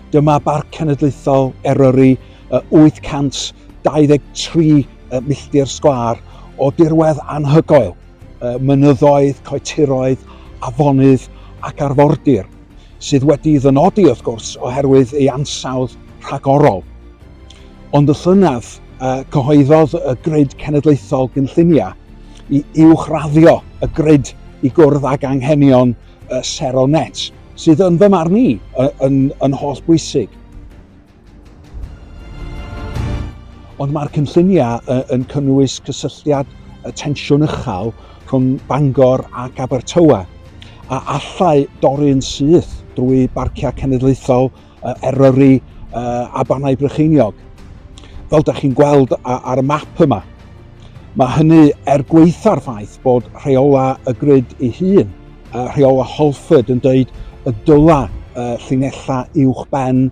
Dyma Barc Cenedlaethol Eryri, 823 milltir sgwâr o dirwedd anhygoel, mynyddoedd, coetiroedd, afonydd ac arfordir, sydd wedi ddynodi wrth gwrs oherwydd ei ansawdd rhagorol. Ond y llynedd, cyhoeddodd y Grid Cenedlaethol gynlluniau i uwchraddio y grid i gwrdd ag anghenion sero net, sydd yn fy marn i yn, yn holl bwysig. Ond mae'r cynlluniau yn cynnwys cysylltiad tensiwn uchel rhwng Bangor ac Abertawe, a allai dorri'n syth drwy barciau cenedlaethol Eryri a Bannau Brycheiniog. Fel da chi'n gweld ar y map yma, mae hynny er gweitha'r ffaith bod rheola y grid ei hun, rheola Holford yn dweud y dyla llinellau uwch ben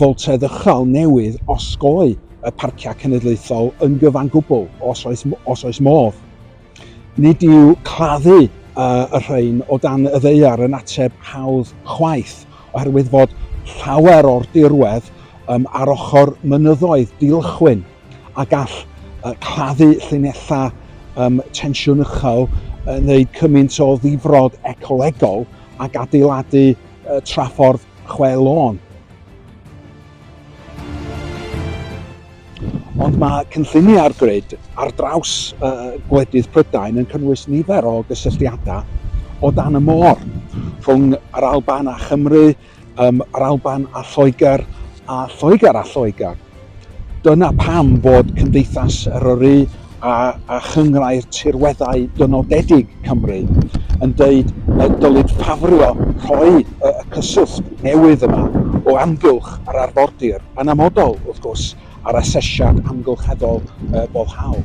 foltedd uchel newydd osgoi y parciau cenedlaethol yn gyfan gwbl os oes, os oes modd. Nid yw claddu y rhain o dan y ddaear yn ateb hawdd chwaith, oherwydd fod llawer o'r dirwedd um, ar ochr mynyddoedd dilchwyn a gall uh, claddu llinellau um, tensiwn uchel uh, wneud cymaint o ddifrod ecolegol ac adeiladu uh, traffordd chwe lôn. Ond mae cynlluniau'r grid ar draws uh, gwledydd Prydain yn cynnwys nifer o gysylltiadau o dan y môr rhwng yr Alban a Chymru, um, yr Alban a Lloegr, a Lloegr a Lloegr. Dyna pam fod Cymdeithas Eryri a, a Chynghrair Tirweddau Dynodedig Cymru yn dweud y dylid ffafrio rhoi y, y cyswllt newydd yma o amgylch yr arfordir, yn amodol, wrth gwrs, ar asesiad amgylcheddol boddhaol.